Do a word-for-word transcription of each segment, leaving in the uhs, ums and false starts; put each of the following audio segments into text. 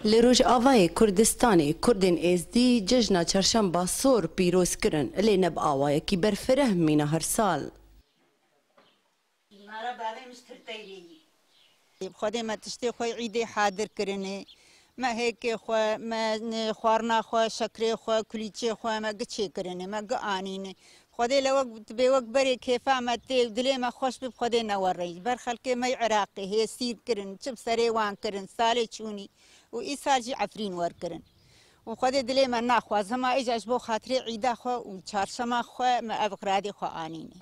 Li Rojavayê Kurdistanê Kurdên Êzdî cejna Çarşemba Sor pîroz kirin, lê ne bi awayekî berfireh mîna her sal. Nara bavê min ji tirteyê yî. Xwedê me tiştê xwe îdê hadir kirinê. Me hêkê xwe, me, e, xwarina xwe, şekrê xwe, kulîçê xwe, me giçê kirinê, me gi anînê. Xwedê le wek, dibê wek berê kêfa me tê û dilê me xweş bib, Xwedê newerê. Ji ber xelkê me yê Iraqê hêsîr kirin, çi bi serê wan kirin, salê çûnî û îsal jî Efrîn wer kirin. Û Xwedê dilê me naxwaz, hema îja ji bo xatirê îda xwe û çarşema xwe me ev xiradê xwe anînê.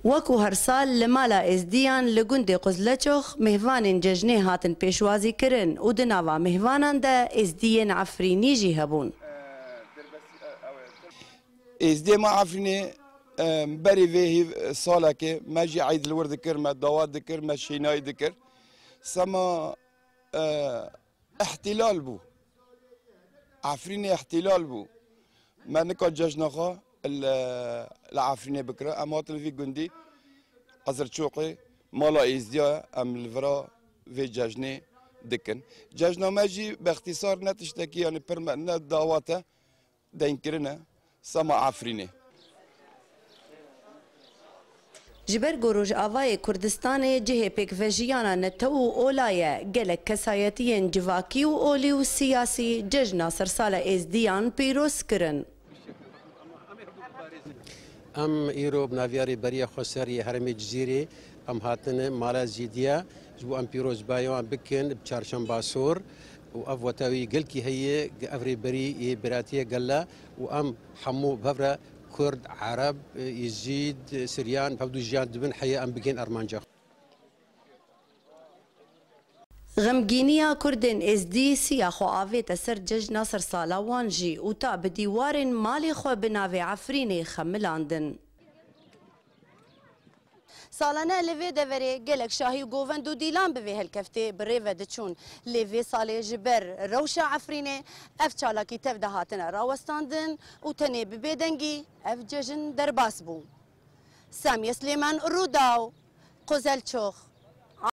Wek û her sal li mala Êzdiyan li gundê Quzleçox mêvanên cejnê hatin pêşwazî kirin û di nava mêvanan de Êzdiyên Efrînî jî hebûn. Êzdiyê me Efrînê, e, berî vê hîv salekê me jî eyd li wir dikir, me dawet dikir, me şênayî dikir. Sema, e, îhtîlal bû. Efrînê îhtîlal bû. Me nika cejna xwe li, li Efrînê bikira. Em hatin vî gundî Qizilçoqê, mala Êzdiya ye, em li vira vê cejnê dikin. Cejna me jî bi îxtîsar ne tiştekî, yanî pir me, ne dawet e, deynkirin e, sema Efrînê. Ji ber ku Rojavayê Kurdistanê cihê pêkvejiyana netew û ola ye, gelek kesayetiyên civakî û olî û siyasî cejna sersala Êzdiyan pîroz kirin. Em îro bi navî rêberiya xweser yê herêmê Cizîrê em hatine mala Zîdiya ji bo em pîrozbaya wan bikin bi Çarşemba Sor û ev weta wî gelkî heye, ev rêberî yê biratiye gel e û em hemû bi hev re Kurd, Ereb, Êzîd, Siryan bi hevdû jiyan dibin, heye em bigihên armanca xwe. Xemgîniya Kurdên Êzdî siya xwe avête ser cejna sersala wan jî û ta bi dîwarên malê xwe bi navê Efrînê xemilandin. Salane li vê deverê gelek şahî û govend û dîlan bi vê helkeftê bi rê ve diçûn. Lê vê salê ji ber rewşa Efrînê ev çalakî tev de hatine rawestandin û tenê bi bêdengî ev cejn derbas bû. Samiye Silêman, Rûdaw, Qozelçox.